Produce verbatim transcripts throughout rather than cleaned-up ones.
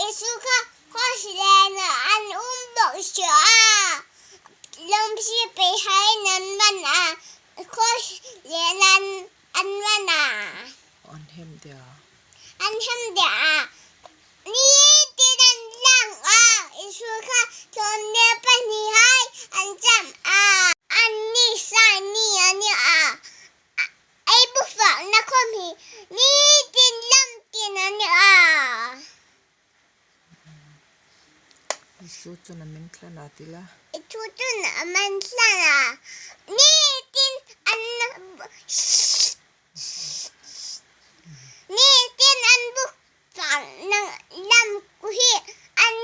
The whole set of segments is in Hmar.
Isu kha cross lena an um bok si a. Lawmsiet pei hai nan man a. Cross lena an man a. An hem dia. An hem dia. Ni tin an lang a. Isu kha thum le pahni hai an cham a. An ni sa ni a ni a. Ei bu fak na khom hi ni tin lam tin a ni a. Isu chun a min thlan a ti la. Isu chun a min thlan a. Ni tin an, ni tin an bu fak na lam khu hi an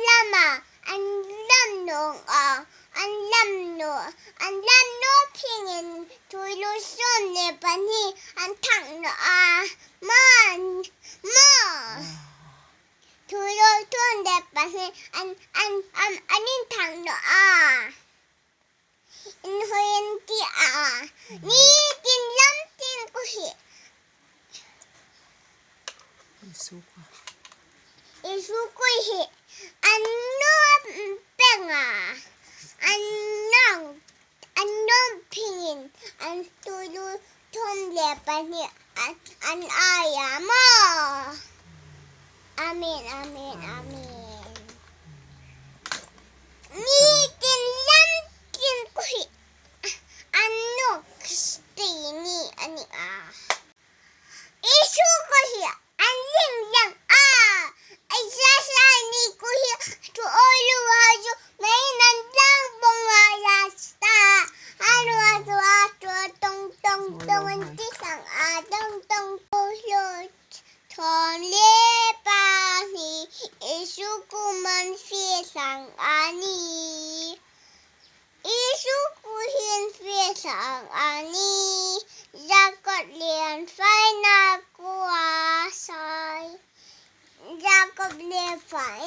lam a, an lam naw a, an lam naw, an lam naw phingin tuiluo sawm le pahni an thang naw a. Ma, ma. Tuiluo sawm le pahni an, an, an, an inthang naw a. Inhoi an ti a. Ni tin lam tin khu hi. Isu kha. Isu khu hi. An nuom peng a. An nuom, an nuom phingin an tuiluo thum le pahni an, an ai a maw. Amen, amen, amen. Ni tin lam tin khu hi. An nu Kristi ni a ni a. Isu khu hi an ling lang a. Ei sa sa ni khu hi thu oi lu ha ju mai nan lang bong a la sta. A lu a lu a lu a tong tong tong an ti sang a tong tong tong lo. Thum le pahni Isu kuomah an fe thlang a nih. Isu kuomah an fe thlang a nih. Jakob le an faina kuomah sai. Jakob le fai